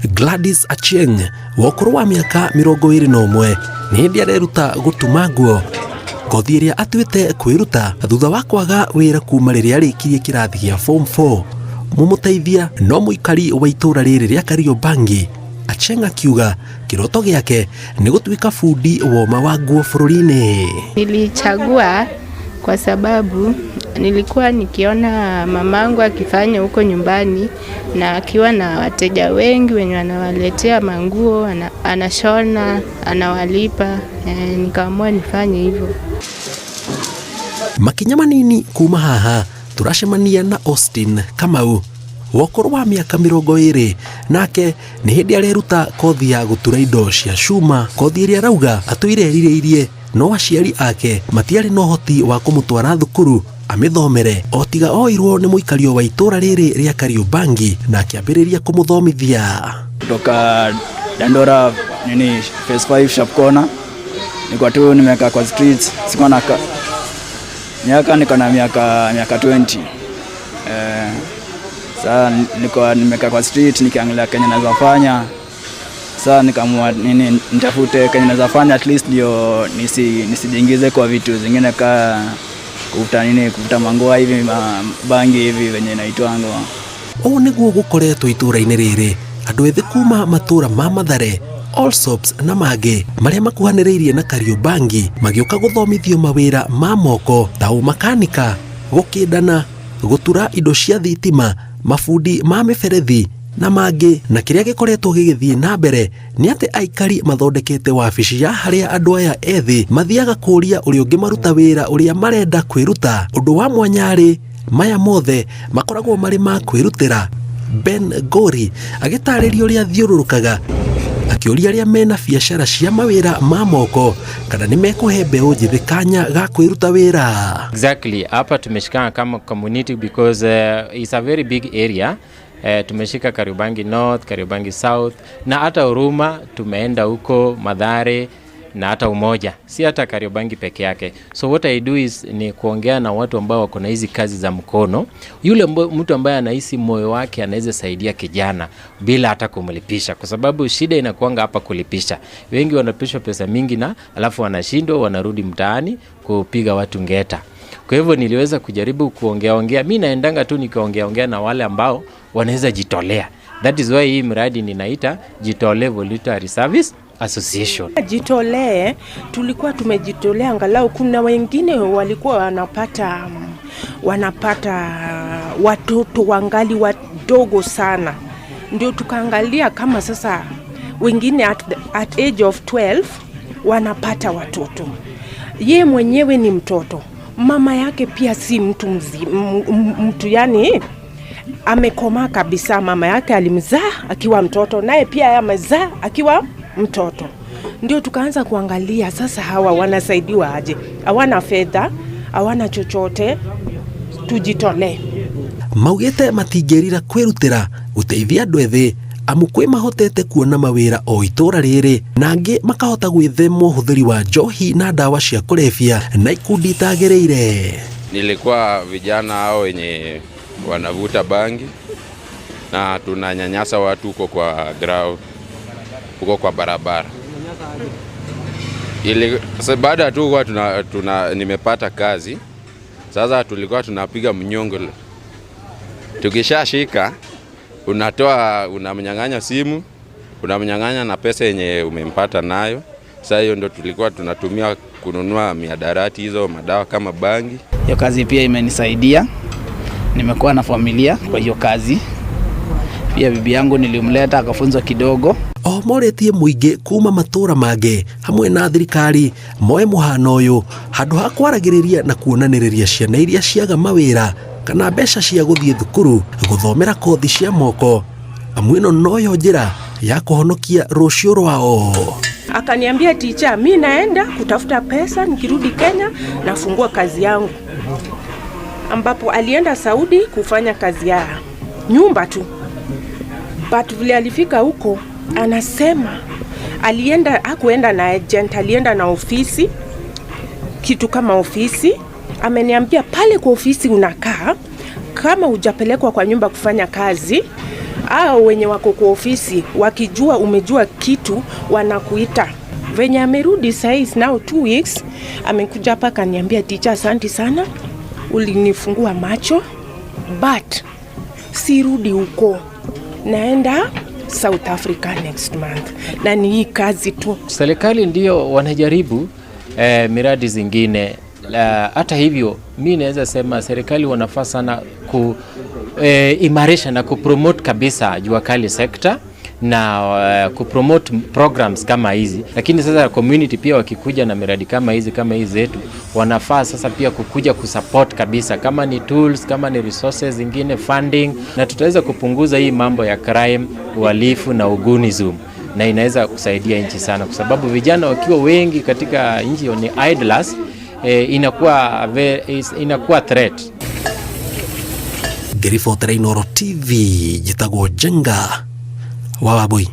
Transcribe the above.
Gladys Achieng wa ũkũrũ wa mĩaka 21 nĩ hĩndĩ areruta gũtuma nguo, kothi ĩrĩa atuĩte kwĩruta thutha wa kwaga wĩra kuma rĩrĩa arĩkirie kĩrathi gĩa form 4. Mũmũteithia no mũikari wa itũũra rĩrĩ rĩa Kariobangi. Achieng akiuga kĩroto gĩake nĩ gũtuĩka bundi woma wa nguo bũrũri-inĩ. Nilichagua kwa sababu nilikuwa nikiona mamangu akifanya huko nyumbani na akiwa na wateja wengi wenye wanawaletea manguo, anashona, anawalipa. Nikaamua nifanye hivyo. Makinya manini kuma haha turacemania na Austin Kamau wa ũkũrũ wa mĩaka 20, nake nĩ hĩndĩ areruta kothi ya gũtura indo cia cuma, kothi ĩrĩa arauga atũire erirĩirie no aciari ake matiarĩ na ũhoti wa kũmũtwara thukuru amĩthomere, o tiga oirwo nĩ mũikario wa itũũra rĩrĩ rĩa Kariobangi na akĩambĩrĩria kũmũthomithia. Kutoka Dandora nini, phase 5 sharp corner. Nilikuwa tu nimekaa kwa streets, sikuwa na miaka, niko na miaka 20. Sasa nilikuwa nimekaa kwa street nikiangalia kenye naweza fanya. Sasa nikaamua nini, nitafute kenye naweza fanya at least ndio nisijiingize kwa vitu zingine kaa kuvuta nini, kuvuta mangoa hivi, bangi hivi venye inaitwangwa. Ũũ nĩguo gũkoretwo itũũra-inĩ rĩrĩ, andũ ethĩ kuma matũũra ma Mathare, Allsops na mangĩ marĩa makuhanĩrĩirie na Kariobangi magĩũka gũthomithio mawĩra ma moko ta ũmakanika, gũkĩndana, gũtura indo cia thitima, mabundi ma mĩberethi na mangĩ. Na kĩrĩa gĩkoretwo gĩgĩthiĩ na mbere nĩ atĩ aikari mathondekete wabici ya harĩa andũ aya ethĩ mathiaga kũũria ũrĩa ũngĩmaruta wĩra ũrĩa marenda kwĩruta. Ũndũ wa mwanya rĩ, maya mothe makoragwo marĩ ma kwĩrutĩra. Ben Gori agĩtarĩria ũrĩa athiũrũrũkaga akĩũria arĩa mena biacara cia mawĩra ma moko kana nĩ mekũhe mbeũ njĩthĩ kanya ga kwĩruta wĩra. Exactly. Hapa tumeshikana kama community because it's a very big area. Tumeshika Kariobangi North, Kariobangi South na hata Huruma, tumeenda huko Mathare na hata Umoja, si hata Kariobangi peke yake. So what I do is ni kuongea na watu ambao wako na hizi kazi za mkono, yule mtu ambaye anahisi moyo wake anaweza saidia kijana bila hata kumlipisha, kwa sababu shida inakuanga hapa kulipisha. Wengi wanalipishwa pesa mingi na alafu wanashindwa, wanarudi mtaani kupiga watu ngeta. Kwa hivyo niliweza kujaribu kuongea ongea, mi naendanga tu nikiongea ongea na wale ambao wanaweza jitolea. That is why hii mradi ninaita Jitolee Voluntary Service Association. Jitolee, tulikuwa tumejitolea angalau kuna wengine walikuwa wanapata watoto wangali wadogo sana, ndio tukaangalia kama sasa wengine at age of 12 wanapata watoto. Ye mwenyewe ni mtoto, mama yake pia si mtu mtu yani amekomaa kabisa. Mama yake alimzaa akiwa mtoto, naye pia amezaa akiwa mtoto. Ndio tukaanza kuangalia sasa hawa wanasaidiwa aje? Hawana fedha, hawana chochote, tujitolee. Maugĩte matingĩrira kwĩrutĩra gũteithia andũ ethĩ amu kwĩ mahotete kuona mawĩra o itũũra rĩrĩ na angĩ makahota gwĩthema ũhũthĩri wa njohi na ndawa cia kũrebia na ikundi itagĩrĩire. Nilikuwa vijana hao wenye wanavuta bangi na tunanyanyasa watu huko kwa ground, huko kwa barabara. Ili baada tu kwa tuna nimepata kazi sasa, tulikuwa tunapiga mnyongo. Tukishashika unatoa, unamnyang'anya simu, unamnyang'anya na pesa yenye umempata nayo. Sasa hiyo ndo tulikuwa tunatumia kununua mihadarati, hizo madawa kama bangi. Hiyo kazi pia imenisaidia, nimekuwa na familia kwa hiyo kazi. Pia bibi yangu nilimleta akafunzwa kidogo. O morĩtie mũingĩ kuma matũũra mangĩ hamwe na thirikari moe mũhano ũyũ handũ ha kwaragĩrĩria na kuonanĩrĩria ciana iria ciaga mawĩra kana mbeca cia gũthiĩ thukuru gũthomera kothi cia moko, amu ĩno noyo njĩra ya kũhonokia rũciũ rwao. Akaniambia, "Teacher, mi naenda kutafuta pesa, nikirudi Kenya nafungua kazi yangu," ambapo alienda Saudi kufanya kazi ya nyumba tu, but vile alifika huko anasema alienda, hakuenda na agent, alienda na ofisi, kitu kama ofisi. Ameniambia pale kwa ofisi unakaa kama hujapelekwa kwa nyumba kufanya kazi. Hao wenye wako kwa ofisi wakijua umejua kitu wanakuita. Venye amerudi saizi now 2 weeks, amekuja hapa akaniambia, "Teacher, asante sana, ulinifungua macho, but sirudi huko, naenda South Africa next month, na ni hii kazi tu." Serikali ndio wanajaribu miradi zingine. Hata hivyo mi naweza sema serikali wanafaa sana kuimarisha na kupromote kabisa jua kali sector na kupromote programs kama hizi, lakini sasa community pia wakikuja na miradi kama hizi zetu, wanafaa sasa pia kukuja kusupport kabisa, kama ni tools, kama ni resources zingine, funding, na tutaweza kupunguza hii mambo ya crime, uhalifu na ugunism, na inaweza kusaidia nchi sana, kwa sababu vijana wakiwa wengi katika nchi ni idlers, inakuwa threat. Ngĩribotera Inooro TV, njĩtagwo Njenga wa Wambui.